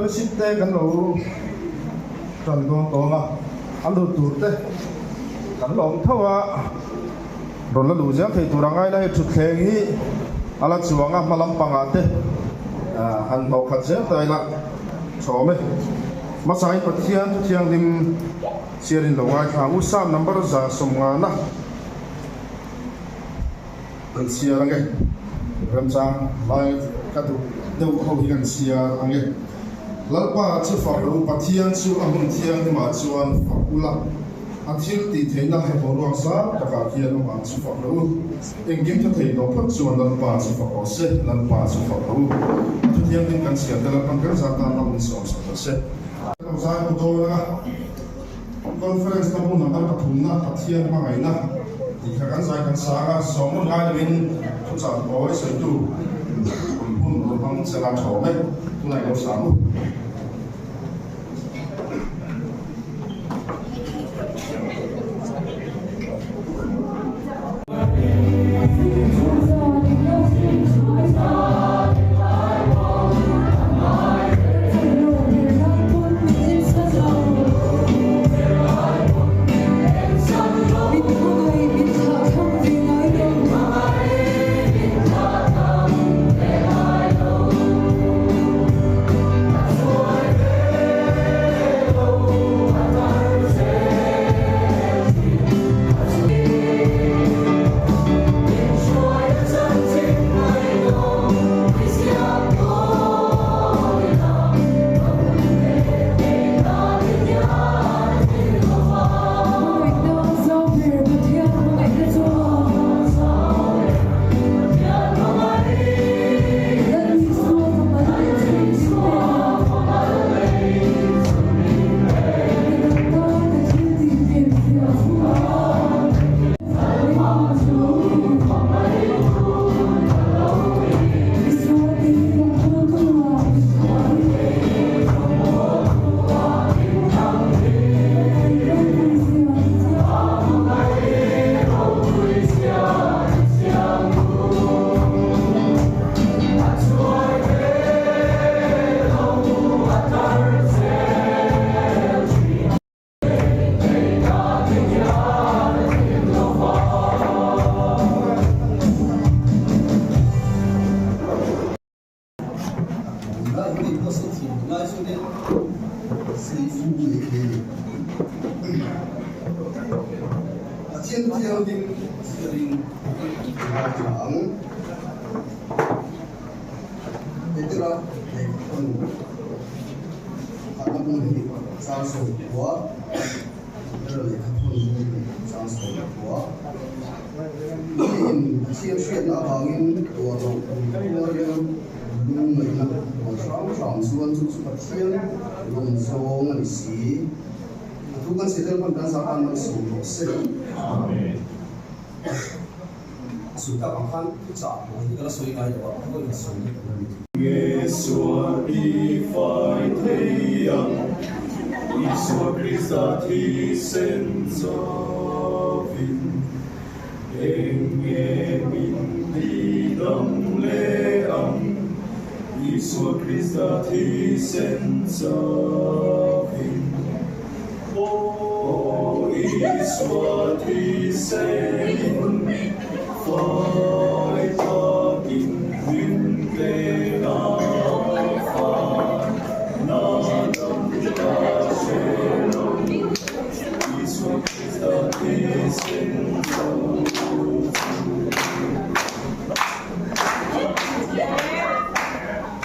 Fellowship te kan lo tan dawn tawng a, a lut tur te kan lawm tho a, rawn la luh zel thei tur a ngai la hei thutthleng hi a la chuang a, hma lampangah te han hnawh khat zel ta ila chhawm e. Hmasain Pathian thu thianghlim chhiarin lo ngaithla ang u, Psalm number 150. Kan chhiar ange, remchang lai ka duh deuh ho hi kan chhiar ange. Lalpa chu fak lo, Pathian chu a hmun thianghlimah chuan fak ula, a thil tih theihna he boruak zau takah hian amah chu fak lo u. Engkim tha thei tawh phawt chuan Lalpa chu fak rawh se, Lalpa chu fak lo u. A thu thianghlim kan chhiar te Lalpan kan zat tan ram min sawm sak rawh se. Kan lo zai ho dawn anga. Conference na hmun number pathumna Pathian hmangaihna tih kha kan zai kan sang a, sawmnawn ngai loin thuchah tawi sawitu hun rawn hmang sela tha awm e, tunah i lo sang u.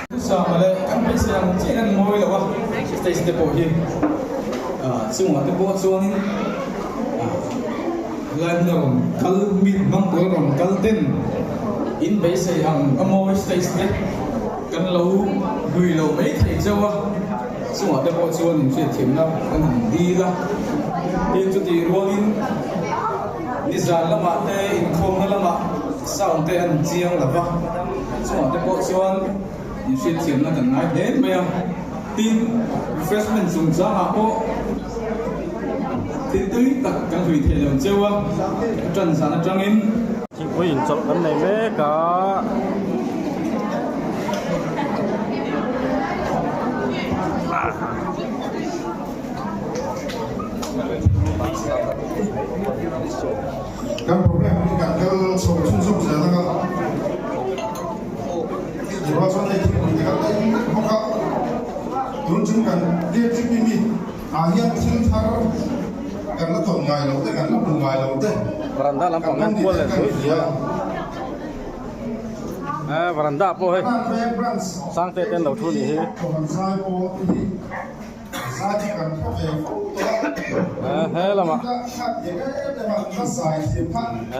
Chusama leh kan hmeichhe ang chiah hian mawi lo a, stage te pawh hi chungah te pawh chuanin helai hmuna rawn kal mi hmang tur a rawn kal ten in beisei ang a mawi stage te kan lo hlui lo mai thei chauh a, chungah te pawh chuan inhriatthiamna kan han dil a, tin chutih rualin nizan lamah te inkhawmna lamah sound te an chiang lo va, chungah te pawh chuan inhriatthiamna kan ngai hle mai a, tin refreshment chungchangah pawh thil tui tak kan hlui thei lo cheu a, a tan zan atangin. Thingpui inchawlh kan nei mek a. Kan program hi kan kal chho chhunzawm zel ang a, tih rual chuan hei thingpui te kan la in vek bawk a, tun chung kan KTP meet ah hian thil thar kan la tawn ngai lo te, kan la hmu ngai lo te, Veranda kan lampang rawn hian ti kual te leh kan zuih hria. Eh veranda pawh hei Sangte te an lo thu nih hi. Eh he lamah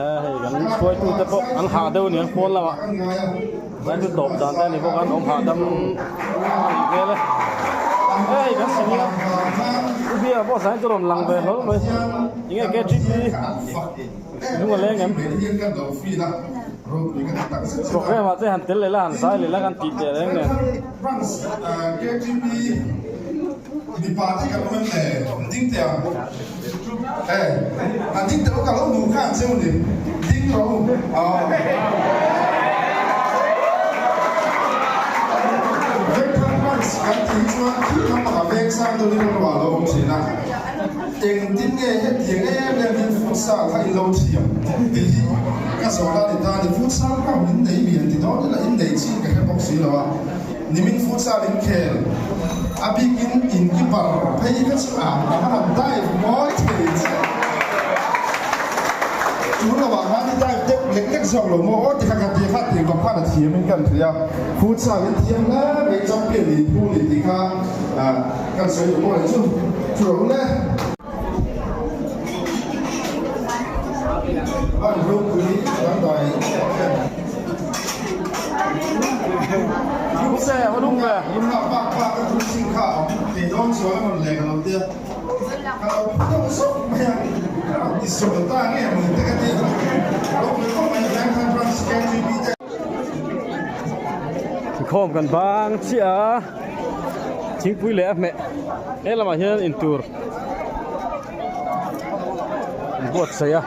eh hei kan hruaitu te pawh an hah deuh aniang pawn lamah zaitu tawp dan te a ni bawk a an awm hahdam a nih hmel e. Eh hei kan senior u Bia pawh zaitu rawn lang ve hlawl mai enge KGP. Lung a leng em? Programme ah te han tel leh la han zai leh la kan tih teh reng nen. Engtin nge hetiang em em hian futsal kha in lo thiam tih hi ka zawh la ni ta ni. Futsal kha min nei mi an ti dawn ila in nei chin ka hre bawk si lo a. Nimin futsal in khel a bikin in keeper phei kha chu a a rawn dive mawi thei che. Tun lo ah khan i dive deuh lek lek zawk lo maw aw ti kha ka ti kha tih kawp khan a thiam in kan hria. Futsal in thiam hle mai champion in phu ni tih kha Kan sawi duh pawh leh chu chu lo le. An ropui dangdai em. Lungse, aw lungve. Lungna bak bak a thu chin kha a awm thei dawn chuan a rawn leh ka lo tia. Ka lo phu deuh zawk mai a, ka rawn ti sual ta nge maw te ka ti. Ropui khawp mai Vengthar Branch KTP te. Inkhawm kan bang chiah a. Thingpui leh a hmeh he lamah hian intur an buatsaih a.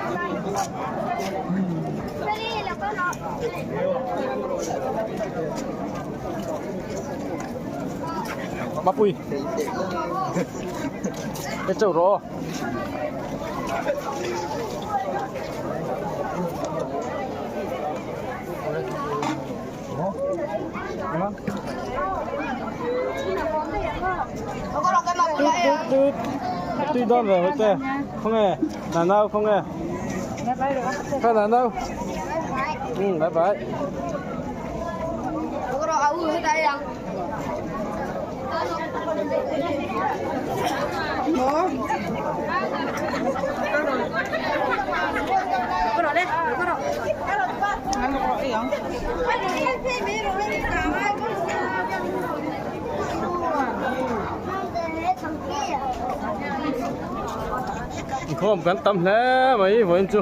Mapui he chauh rawh aw. Tui dawn ve hawih te khawnge nanau khawnge kha nanau um bye bye Inkhawm kan tam hle mai vawiin chu.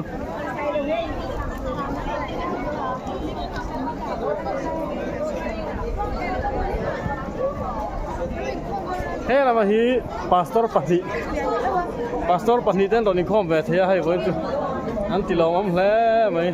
He lama hi pastor pahnih pastor pahnih te an rawn inkhawm ve thei a hei vawiin chu an ti lawmawm hle mai.